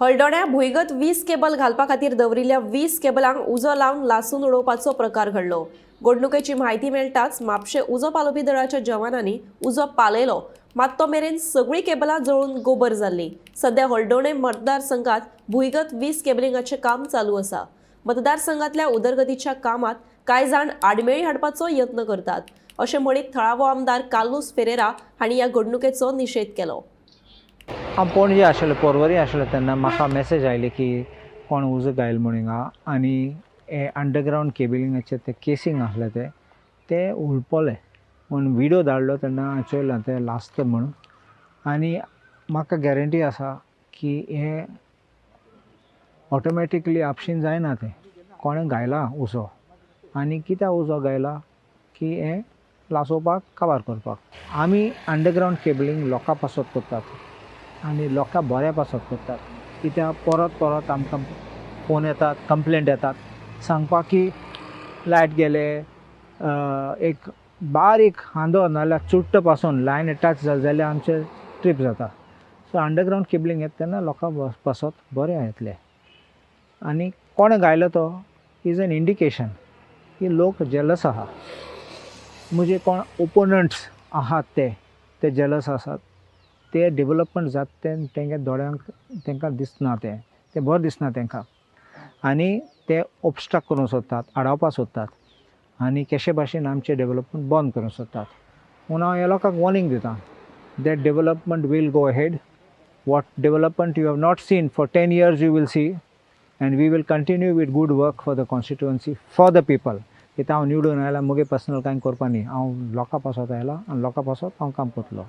हळदोण्या भुंयगत वीज केबल घालपा खातीर दवरिल्ल्या वीज केबलांक उजो लावन लासून उडोवपाचो प्रकार घडलो. घडणुकेची म्हायती मेळटाच म्हापशें उजो पालोवपी दळाच्या जवानांनी उजो पालयलो, मात तो मेरेन सगळीं केबलां जळून गोबर जाल्लीं. सध्या हळदोणें मतदारसंघात भुंयगत वीज केबलिंगाचें काम चालू आसा. मतदारसंघातल्या उदरगतीच्या कामात कांय जाण आडमेळी हाडपाचो यत्न करतात, अशें म्हणीत थळावो आमदार कार्लुस फेरेरा हांणी ह्या घडणुकेचो निशेध केलो. हांव पणजे आशिल्लें, पोरवरी आशिल्लें तेन्ना म्हाका मॅसेज आयली की कोण उजो घायल म्हूण हिंगा आनी हे अंडरग्रावंड केबलिंगाचें तें केसींग आसलें तें तें हुलपलें म्हूण विडियो धाडलो. तेन्ना हांवें चोयलां तें लासता म्हणून आनी म्हाका गॅरंटी आसा की हें ऑटोमॅटिकली आपशीन जायना तें. कोणें घायला उजो आनी कित्याक उजो घायला की हें लासोवपाक, काबार करपाक. आमी अंडरग्रावंड केबलिंग लोकां पासत करतात आनी लोकां बऱ्या पासत करतात, कित्याक परत परत आमकां फोन येतात, कंप्लेंट येतात सांगपाक की लायट गेले. एक बारीक खांदो नाल्यार चुट्ट पासून लायन टच जाली जाल्यार आमचें ट्रीप जाता. सो अंडरग्रावंड केबलिंग येता तेन्ना लोकां पासत बरें येतलें. आनी कोणें घायलो तो is an indication की लोक जेलस आहा. म्हजे कोण ओपोनंट्स आहात ते ते जेलस आसात. ते डेवलपमेंट जाता तें तेंगे दोळ्यांक तांकां दिसना, तें तें बरें दिसना तांकां आनी ते ऑबस्ट्रक्ट करूंक सोदतात, आडावपाक सोदतात आनी कशे भाशेन आमचें डेवलपमेंट बंद करूंक सोदतात. म्हूण हांव ह्या लोकांक वॉर्निंग दिता that development will go ahead. What development you have not seen for 10 years, you will see, and we will continue with good work for the constituency, for the people. कित्याक हांव निवडून आयला, मुगे पर्सनल कांय करपा न्ही. हांव लोकां पासत आयला आनी लोकां पासत हांव काम करतलो.